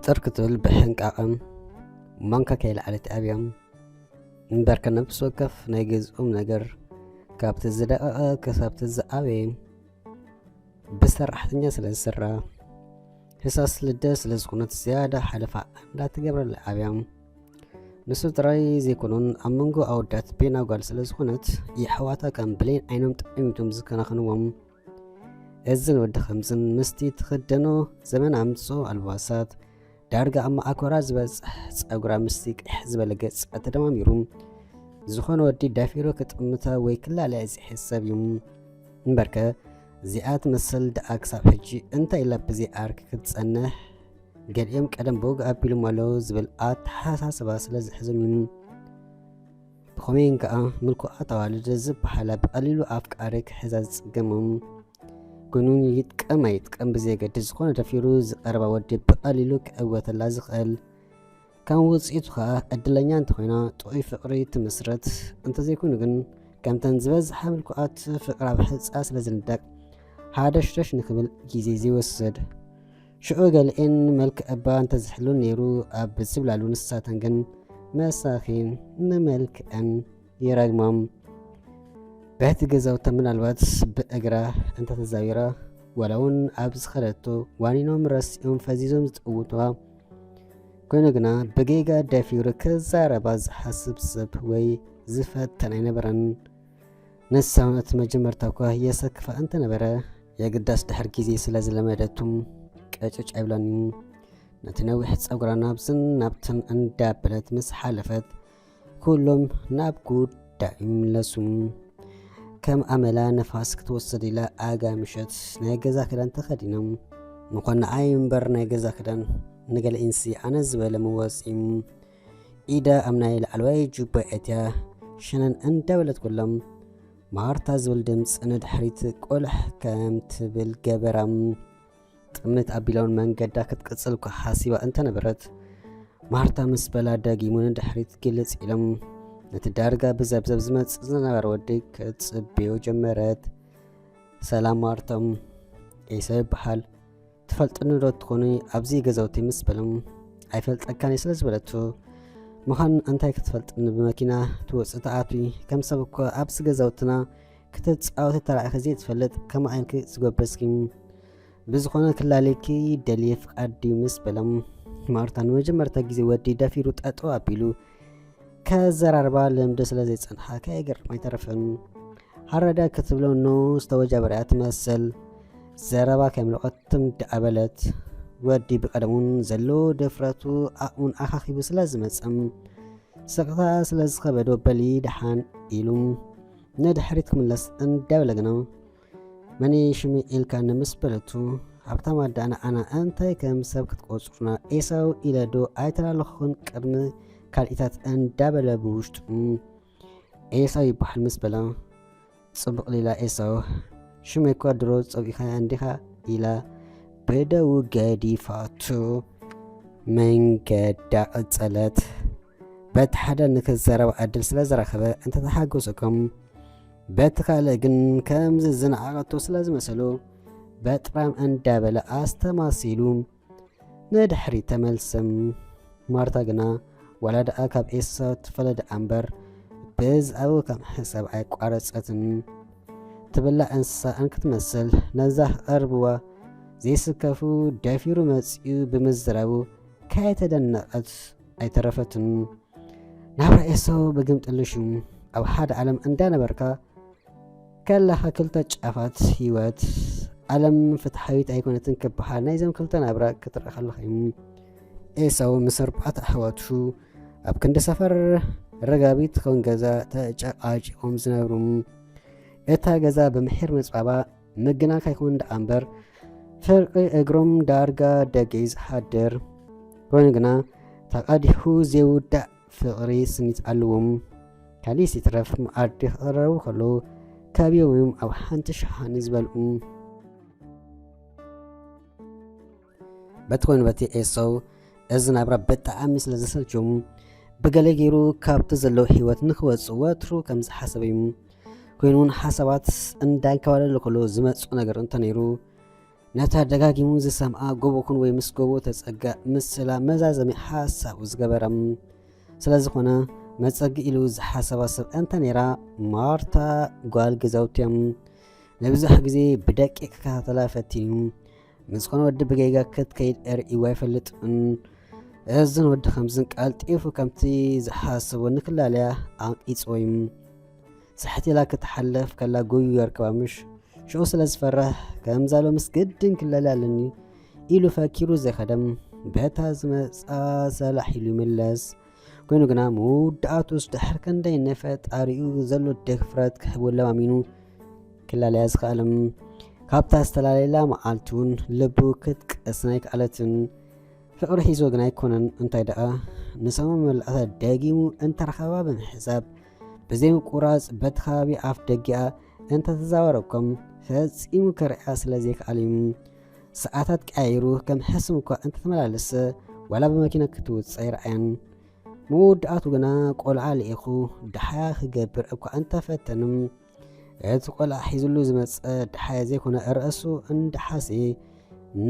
ጥር ክትብል ብሕንቃቐም ማንካ ከይለዓለት ኣብዮም። እምበርከ ነፍሲ ወከፍ ናይ ገዝኦም ነገር ካብቲ ዝደቐቐ ክሳብቲ ዝዓበየ ብሰራሕተኛ ስለ ዝስራ፣ ህሳስ ልደ ስለ ዝኾነት ዝያዳ ሓለፋ እንዳተገብረላ ኣብያ። ንሱ ጥራይ ዘይኮኑን ኣብ መንጎ ኣወዳት ቤና ጓል ስለ ዝኾነት የሕዋታ ከም ብሌን ዓይኖም ጠሚቶም ዝከናኸንዎም። እዝን ወዲ ከምዝን ምስቲ ትኽደኖ ዘመን ኣምጽኦ ኣልባሳት ዳርጋ ኣብ ማእኮራ ዝበጽሕ ጸጉራ ምስቲ ቅሕ ዝበለ ገጻ ተደማሚሩ ዝኾነ ወዲ ዳፊሮ ክጥምታ ወይ ክላለያ ዝሕሰብ እዩ። እምበርከ እዚኣ ትመስል ደኣ ክሳብ ሕጂ እንታይ ኢላ ብዘይ ዓርኪ ክትጸንሕ? ገሊኦም ቀደም ብወግ ኣቢሎም ኣለዉ ዝብል ኣተሓሳስባ ስለ ዝሕዞም እዩ። ብኸመይን ከኣ ምልኩዓት ኣዋልድ ዝበሃላ ብቐሊሉ ኣፍቃሪ ክሕዛ ዝጽገሞም ኮይኑ ይጥቀም ኣይጥቀም ብዘየገድስ ዝኾነ ደፊሩ ዝቐረባ ወዲ ብቐሊሉ ክዕወተላ ዝኽእል። ከም ውጽኢቱ ከኣ ዕድለኛ እንተኾይና ጥዑይ ፍቕሪ ትምስረት። እንተዘይኮይኑ ግን ከምተን ዝበዝሓ ምልኩዓት ፍቕራዊ ሕጻ ስለ ዝንደቅ ሃደሽደሽ ንክብል ግዜ ዘይወስድ። ሽዑ ገሊኤን መልክዕ እባ እንተዝሕሉ ነይሩ ኣብ ዝብላሉ ንሳተን ግን መሳኺን ንመልክዐን ይረግሞም። በቲ ገዛውታ ምናልባት ብእግራ እንተተዛዊራ ዋላ እውን ኣብ ዝኸደቶ ዋኒኖም ረሲኦም ፈዚዞም ዝጥውትዋ ኮይኑ ግና ብጌጋ ደፊሩ ክዛረባ ዝሓስብ ሰብ ወይ ዝፈተን ኣይነበረን። ንሳ እውን እቲ መጀመርታ እኳ የሰክፋ እንተነበረ የግዳስ ድሕሪ ግዜ ስለ ዝለመደቱ ቀጭጭ ኣይብላን እዩ። ነቲ ነዊሕ ጸጉራ ናብዝን ናብትን እንዳበለት ምስ ሓለፈት ኩሎም ናብ ጉዳይ ይምለሱ። ከም ኣመላ ነፋስ ክትወስድ ኢላ ኣጋ ምሸት ናይ ገዛ ክዳን ተኸዲኖም ምኾን ንዓይ እምበር ናይ ገዛ ክዳን ንገለ ኢንሲ ኣነ ዝበለ መወፂ ኢዳ ኣብ ናይ ላዕለዋይ ጁባ እትያ ሸነን እንዳበለት ኩሎም ማርታ ዝብል ድምፂ ንድሕሪት ቆልሕ ከም ትብል ገበራ። ጥምት ኣቢላውን መንገዳ ክትቅጽል እኳ ሓሲባ እንተነበረት ማርታ ምስ በላ ደጊሙ ንድሕሪት ግልጽ ኢሎም ነቲ ዳርጋ ብዘብዘብ ዝመጽእ ዝነበረ ወዲ ክትጽብዮ ጀመረት። ሰላም ማርታ፣ ኤሰ ይበሃል። ትፈልጥኒ ዶ ትኾኒ ኣብዚ ገዛውቲ ምስ በሎም ኣይፈልጠካን ስለ ዝበለቱ ምዃን እንታይ ክትፈልጥኒ ብመኪና ትወጽእ ትኣትዊ ከም ሰብ እኮ ኣብዚ ገዛውትና ክትጻወቲ ተራእኺ ዘይትፈልጥ ከማይ ኢልኪ ዝጎበዝኪ ብዝኾነ ክላልየኪ ደልየ ፍቓድ ድዩ ምስ በሎም ማርታ ንመጀመርታ ግዜ ወዲ ደፊሩ ጠጠው ኣቢሉ ከዘራርባ ልምዲ ስለ ዘይጸንሓ ከየገርም ኣይተረፈን። ሃረዳ ክትብሎ ኖ ዝተወጃበረ እያ ትመስል። ዘረባ ከየምለቐት ትም ደኣ በለት። ወዲ ብቐደሙን ዘሎ ድፍረቱ ዓቕሙን ኣኻኺቡ ስለ ዝመጸ ስቕታ ስለ ዝኸበዶ በሊ ደሓን ኢሉ ንድሕሪት ክምለስ እንዳበለ ግና መን ሽሚ ኢልካ ንምስ በለቱ ሃብታም ኣዳእና ኣና እንታይ ከም ሰብ ክትቆጽሩና ኤሳው ኢለ ዶ ኣይተላለኹን ቅድሚ ካልኢታት እንዳበለ ብውሽጡ ኤሳው ይበሃል ምስ በላ ጽቡቕ ሊላ ኤሳው ሽመይ እኳ ድሮ ጸዊኻ እንዲኻ ኢላ ብደው ገዲፋቱ መንገዳ ቀጸለት። በቲ ሓደ ንክዘረብ ዕድል ስለ ዝረኸበ እንተተሓጎሰ እኮ በቲ ካልእ ግን ከምዚ ዝነዓቐቶ ስለ ዝመሰሎ በጥራም እንዳበለ ኣስተማሲሉ ንድሕሪት ተመልሰ። ማርታ ግና ዋላ ደኣ ካብ ኤሳው ትፈለ ደኣ እምበር ብዛዕባኡ ከም ሕሳብ ኣየቋረጸትን። ትብላዕ እንስሳ እንክትመስል ነዛ ክቐርብዋ ዘይስከፉ ደፊሩ መጺኡ ብምዝራቡ ከይተደነቐት ኣይተረፈትን። ናብራ ኤሳው ብግምጥልሹ ኣብ ሓደ ዓለም እንዳነበርካ ከለኻ ክልተ ጫፋት ህይወት ዓለም ፍትሓዊት ኣይኮነትን ክበሃል ናይዞም ክልተ ናብራ ክትርኢ ከለኻ እዩ። ኤሳው ምስ ኣርባዕተ ኣሕዋቱ ኣብ ክንዲ ሰፈር ረጋቢት ትኸውን ገዛ ተጨቃጪቖም ዝነብሩ። እታ ገዛ ብምሒር መጽባባ ምግናን ከይኮን ደኣ እምበር ፍርቂ እግሮም ዳርጋ ደገ እዩ ዝሓድር። ኮይኑ ግና ተቐዲሑ ዘይውዳእ ፍቕሪ ስኒት ኣለዎም። ካሊስ ይትረፍ መኣዲ ክቕረቡ ከለዉ ከብዮም እዮም ኣብ ሓንቲ ሸሓኒ ዝበልዑ። በቲ ኮይኑ በቲ ኤሳው እዚ ናብራ ብጣዕሚ ስለ ዘሰልችዎም ብገለ ገይሩ ካብቲ ዘለዎ ህይወት ንክወፅእ ወትሩ ከም ዝሓሰበ እዩ። ኮይኑ እውን ሓሳባት እንዳንከባለለ ከሎ ዝመፅእ ነገር እንተነይሩ ነታ ደጋጊሙ ዝሰምዓ ጎቦ ኩን ወይ ምስ ጎቦ ተጸጋእ ምስላ መዛዘሚ ሓሳቡ ዝገበረ። ስለ ዝኾነ መጸጊ ኢሉ ዝሓሰባ ሰብ እንተ ነይራ ማርታ ጓል ገዛውቲ እዮም። ንብዙሕ ግዜ ብደቂቕ ክከታተላ ፈቲኑ። ምስ ዝኾነ ወዲ ብጌጋ ክትከይድ እርእይዋ ኣይፈልጥን። እዝን ወዲ ከምዝን ቀልጢፉ ከምቲ ዝሓሰቦ ንክላለያ ኣንቂጽዎ እዩ። ስሕት ኢላ ክትሓልፍ ከላ ጉዩ የርክባ ምሽ ሽዑ ስለ ዝፈርሕ ከምዛ ሎምስ ግድን ክለሊ ኣለኒ ኢሉ ፈኪሩ ዘይኸደም በታ ዝመጻ ሰላሕ ኢሉ ይምለስ። ኮይኑ ግና መወዳእቱስ ድሕር ክንደይ ንፈጣሪኡ ዘሎ ድፍረት ክህቦ ለማሚኑ ክላለያ ዝኸኣለም። ካብታ ዝተላለየላ መዓልቲ እውን ልቡ ክትቀስን ኣይከኣለትን። ፍቕሪ ሒዞ ግን ኣይኮነን፣ እንታይ ደኣ ንሰሙን መላእታ ደጊሙ እንተረኸባ ብምሕሳብ ብዘይ ምቁራጽ በቲ ከባቢ ኣፍ ደጊኣ እንተተዛወረኮም ፈጺሙ ክርእያ ስለ ዘይከኣል እዩ። ሰዓታት ቀያይሩ ከም ሕስም እኳ እንተተመላለሰ ዋላ ብመኪና ክትውጽእ ኣይረኣያን። መወዳእቱ ግና ቆልዓ ልኢኹ ደሓያ ክገብር እኳ እንተፈተንም እቲ ቆልዓ ሒዝሉ ዝመጸ ደሓያ ዘይኮነ ርእሱ እንዳሓሰየ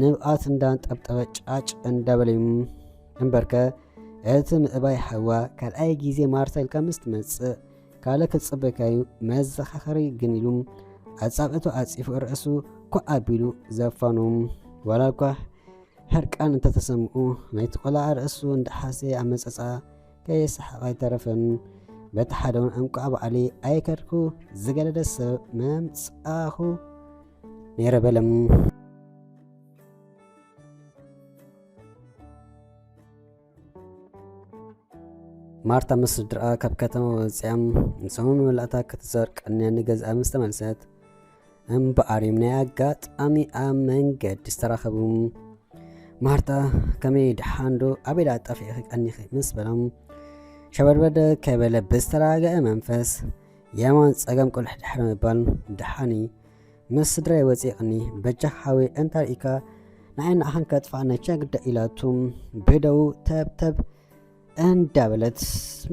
ንብኣት እንዳንጠብጠበ ጫጭ እንዳበለዩ እምበርከ እቲ ምእባይ ሓዋ ካልኣይ ግዜ ማርታ ኢልካ ምስ ትመጽእ ካልእ ክጽበካዩ መዘኻኸሪ ግን ኢሉ ኣጻብዕቱ ኣጺፉ ርእሱ ኮ ኣቢሉ ዘፋኑ። ዋላ እኳ ሕርቃን እንተተሰምኡ ናይቲ ቆልዓ ርእሱ እንዳሓሰየ ኣመጸጻ ከየሰሓቕ ኣይተረፈን። በቲ ሓደ እውን እንቋዕ በዓሊ ኣይከድኩ ዝገደደ ሰብ መምጻኹ ነይረ በለም። ማርታ ምስ ስድራኣ ካብ ከተማ ወፂኣም ንሰሙን መመላእታ ክትዘር ቀንያ ንገዝኣ ምስ ተመልሰት እምበኣር እዮም ናይ ኣጋጣሚ ኣብ መንገዲ ዝተራኸቡ። ማርታ ከመይ ደሓን ዶ ኣበይ ደኣ ጠፊእኺ ቀኒኺ ምስ በሎም ሸበድበደ ከይበለ ብዝተረጋገአ መንፈስ የማን ጸገም ቁልሕ ድሕሪ ምባል ደሓን እዩ ምስ ስድራይ ወፂእቕኒ በጃኻ ሓወይ እንተ ርኢካ ንዓይ ንዓኻን ከጥፍኣና ቸግዳ ኢላቱ ብደው ተብተብ እንዳበለት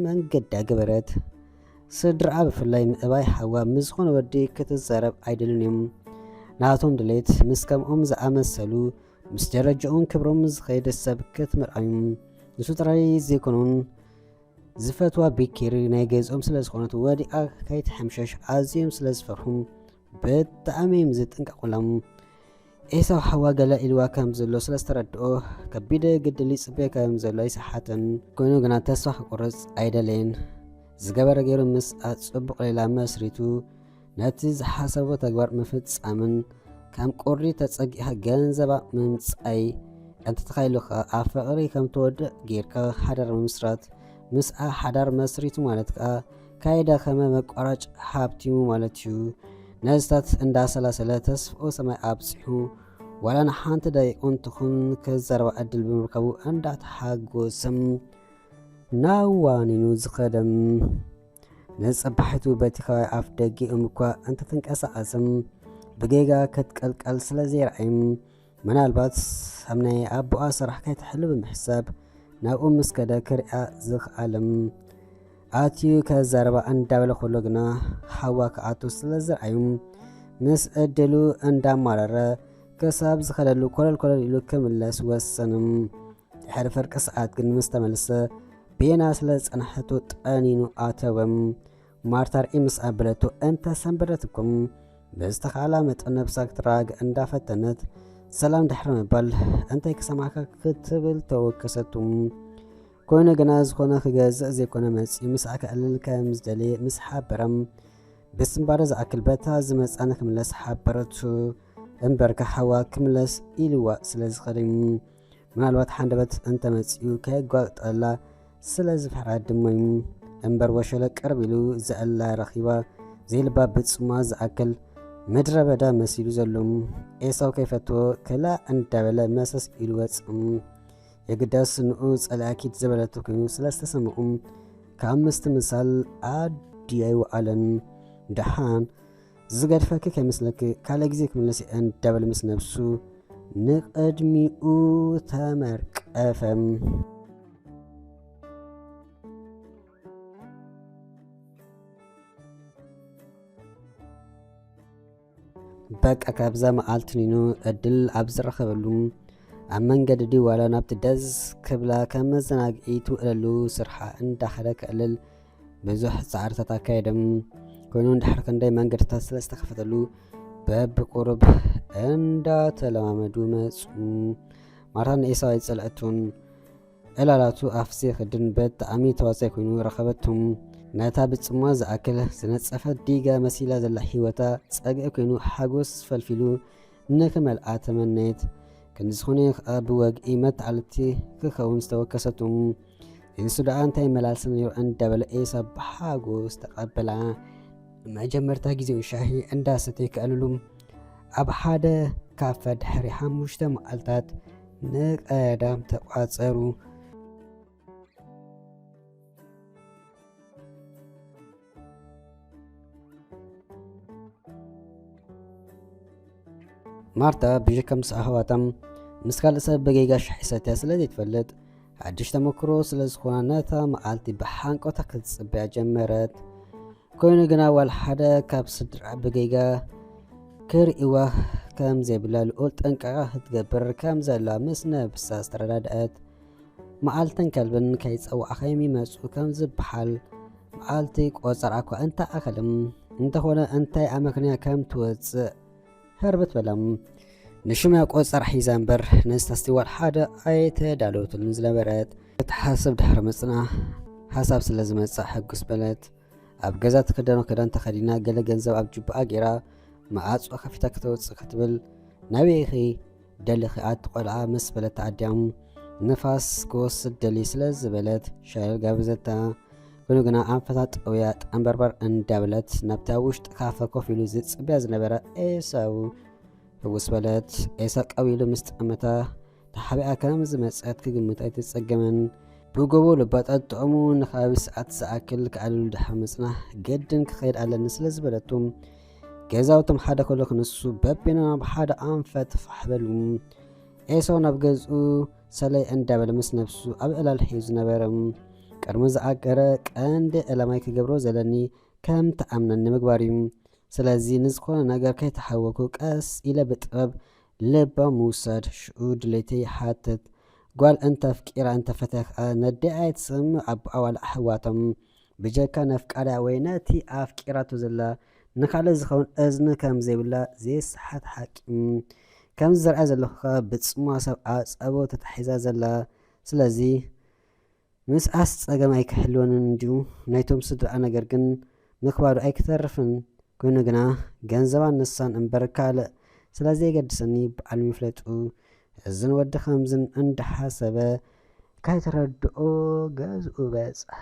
መንገዳ ገበረት። ስድራኣ ብፍላይ ምእባይ ሓዋ ምስ ዝኾነ ወዲ ክትዛረብ ኣይደልን እዮም። ናቶም ድሌት ምስ ከምኦም ዝኣመሰሉ ምስ ደረጃኡን ክብሮም ዝኸይድ ሰብ ክትምርዓዮም ንሱ ጥራይ ዘይኮኑን ዝፈትዋ ቢኬሪ ናይ ገዝኦም ስለ ዝኾነት ወዲኣ ከይትሕምሸሽ ኣዝዮም ስለ ዝፈርሑ ብጣዕሚ እዮም ዝጥንቀቁሎም። ኤሳው ሓዋ ገለ ኢልዋ ከም ዘሎ ስለ ዝተረድኦ ከቢደ ግድል ይጽበዮ ከም ዘሎ ኣይሰሓተን። ኮይኑ ግና ተስፋ ክቁርጽ ኣይደለየን። ዝገበረ ገይሩ ምስኣ ጽቡቕ ሌላ መስሪቱ ነቲ ዝሓሰቦ ተግባር ምፍጻምን ከም ቁሪ ተጸጊኻ ገንዘባ ምምጻይ እንተተኻይሉ ከኣ ኣብ ፍቕሪ ከም ትወድቕ ጌርካ ሓዳር ምምስራት ምስኣ ሓዳር መስሪቱ ማለት ከኣ ካይደኸመ መቋራጭ ሃብቲሙ ማለት እዩ። ነዝታት እንዳሰላሰለ ተስፍኡ ሰማይ ኣብጺሑ ዋላ ንሓንቲ ደቂቕ እንትኹን ክዛረባ ዕድል ብምርካቡ እንዳተሓጎሰ ናዋኒኑ ዝኸደም። ንጸባሒቱ በቲ ከባቢ ኣፍ ደጊኦም እኳ እንተተንቀሳቐሰም ብጌጋ ክትቀልቀል ስለ ዘይረኣዮም ምናልባት ኣብ ናይ ኣቦኣ ስራሕ ከይትሕሉ ብምሕሳብ ናብኡ ምስ ከደ ክሪኣ ዝኽኣለም ኣትዩ ከዛረባ እንዳበለ ከሎ ግና ሓዋ ክኣቱ ስለ ዝረኣዩ ምስ ዕድሉ እንዳማረረ ክሳብ ዝኸደሉ ኮለል ኮለል ኢሉ ክምለስ ወሰኑ። ድሕሪ ፍርቂ ሰዓት ግን ምስ ተመልሰ ቤና ስለ ዝጸንሐቱ ጠኒኑ ኣተወ። ማርታ ርኢ ምስ ኣበለቶ እንተ ሰንበደትኩም ብዝተኻእላ መጠን ነብሳ ክትረጋግእ እንዳፈተነት ሰላም ድሕሪ ምባል እንታይ ክሰማዕካ ክትብል ተወከሰቱ። ኮይኑ ግና ዝኾነ ክገዝእ ዘይኮነ መጺኡ ምስኣ ከዕልል ከም ዝደለየ ምስ ሓበረም ብስንባደ ዝኣክል በታ ዝመጻ ንክምለስ ሓበረቱ። እምበርካ ሓዋ ክምለስ ኢልዋ ስለ ዝኸደ ምናልባት ሓንደበት እንተመጺኡ ከየጓጠላ ስለ ዝፈሕራ ድሞዩ እምበር ወሸለ ቅርብ ኢሉ ዘዕላ ረኺባ ዘይልባ ብጽማ ዝኣክል ምድረ በዳ መሲሉ ዘሎ ኤሳው ከይፈትዎ ክላ እንዳበለ መሰስ ኢሉ ወጽም የግዳስ ንኡ ጸላእኪት ዝበለቶ ኮይኑ ስለ ዝተሰምዑ ካብ ምስትምሳል ኣዲ ኣይወዓለን። ደሓን ዝገድፈኪ ከይመስለኪ ካልእ ግዜ ክምለስ እየ እንዳበለ ምስ ነብሱ ንቕድሚኡ ተመርቀፈ። በቃ ካብዛ መዓልቲ ኒኑ ዕድል ኣብ ዝረኸበሉ ኣብ መንገዲ ድዩ ዋላ ናብቲ ደስ ክብላ ከም መዘናግዒ ትውዕለሉ ስርሓ እንዳኸደ ከዕልል ብዙሕ ጻዕርታት ኣካየደ። ኮይኑ እንድሕር ክንደይ መንገድታት ስለ ዝተኸፈተሉ በብቁሩብ እንዳተለማመዱ መጹ። ማርታ ንኤሳው ኣይጸልዐቱን። ዕላላቱ ኣፍ ዘይክድን ብጣዕሚ ተዋሳይ ኮይኑ ረኸበቱ። ነታ ብጽምዋ ዝኣክል ዝነጸፈት ዲጋ መሲላ ዘላ ህይወታ ጸግዒ ኮይኑ ሓጎስ ፈልፊሉ ንክመልኣ ተመነየት። ክንዲ ዝኾነ ከኣ ብወግዒ መተዓልቲ ክኸውን ዝተወከሰቱ። ንሱ ደኣ እንታይ መላልሲ ነይሩ እንዳበለ ኤሳው ብሓጎስ ተቐበላ። ንመጀመርታ ግዜኡ ሻሂ እንዳሰተየ ከዕልሉ ኣብ ሓደ ካፈ ድሕሪ ሓሙሽተ መዓልታት ንቐዳም ተቋጸሩ። ማርታ ብጀካ ምስ ኣሕዋታ ምስ ካልእ ሰብ ብጌጋ ሻሂ ሰትያ ስለ ዘይትፈልጥ ሓድሽ ተመክሮ ስለ ዝኾነ ነታ መዓልቲ ብሓንቆታ ክትጽበያ ጀመረት። ኮይኑ ግና ዋላ ሓደ ካብ ስድራ ብጌጋ ክርእይዋ ከም ዘይብላ ልዑል ጥንቃቐ ክትገብር ከም ዘላ ምስ ነብሳ ዝተረዳድአት። መዓልትን ከልብን ከይጸዋዕኻ የሚመጹ ከም ዝበሃል መዓልቲ ቆጸራ እኳ እንተኣኸልም እንተኾነ እንታይ ኣመክንያ ከም ትወጽእ ህርብት በላ። ንሽምያ ቆጸራ ሒዛ እምበር ንስታስቲ ዋላ ሓደ ኣይተዳለወትሉን ዝነበረት። ክትሓስብ ድሕሪ ምጽና ሓሳብ ስለ ዝመጽኣ ሕጉስ በለት። ኣብ ገዛ ትክደኖ ክዳን ተኸዲና ገለ ገንዘብ ኣብ ጁባኣ ገይራ መዓጽዋ ከፊታ ከተውጽእ ክትብል ናበይ ኢኺ ደሊኺ ኣቲ ቆልዓ ምስ በለት ኣዲኣ ንፋስ ክወስድ ደልዩ ስለ ዝበለት ሻሂ ጋበዘታ። ኮይኑ ግና ኣንፈታ ጠውያ ጠንበርበር እንዳበለት ናብታ ውሽጢ ካፈ ኮፍ ኢሉ ዝጽበያ ዝነበረ ኤሳው ህውስ በለት። ኤሳው ቀው ኢሉ ምስ ጠመታ ተሓቢኣ ከም ዝመጸት ክግምት ኣይተጸገመን። ብጎቦ ልባ ጠጥዑሙ ንከባቢ ሰዓት ዝኣክል ክዕልሉ ድሕሪ ምጽናሕ ግድን ክኸይድ ኣለኒ ስለ ዝበለቱ ገዛውቶም ሓደ ከሎ ክንሱ በቢና ናብ ሓደ ኣንፈት ፋሕ በሉ። ኤሳው ናብ ገዝኡ ሰለይ እንዳበለ ምስ ነብሱ ኣብ ዕላል ሒዙ ነበረ። ቅድሚ ዝኣገረ ቀንዲ ዕላማይ ክገብሮ ዘለኒ ከም ትኣምነኒ ምግባር እዩ። ስለዚ ንዝኾነ ነገር ከይተሓወኩ ቀስ ኢለ ብጥበብ ልባ ምውሳድ ሽኡ ድሌተይ ይሓትት። ጓል እንተ ኣፍቂራ እንተ ፈትያ ከኣ ነዲኣ ኣይትሰምዕ ኣቦኣ ዋላ ኣሕዋቶም ብጀካ ነፍቃዳ ወይ ነቲ ኣፍቂራቶ ዘላ ንኻልእ ዝኸውን እዝኒ ከም ዘይብላ ዘይሰሓት ሓቂ። ከምዚ ዝረኣ ዘለኹ ከኣ ብጽምዋ ሰብ ዓጸቦ ተታሒዛ ዘላ። ስለዚ ምስኣስ ጸገም ኣይክሕልወንን እንድዩ። ናይቶም ስድራኣ ነገር ግን ምኽባዱ ኣይክተርፍን። ኮይኑ ግና ገንዘባን ንሳን እምበር ካልእ ስለ ዘይገድሰኒ በዓሎም ይፍለጡ። እዝን ወዲ ከምዝን እንዳሓሰበ ካይተረድኦ ገዝኡ በጽሐ።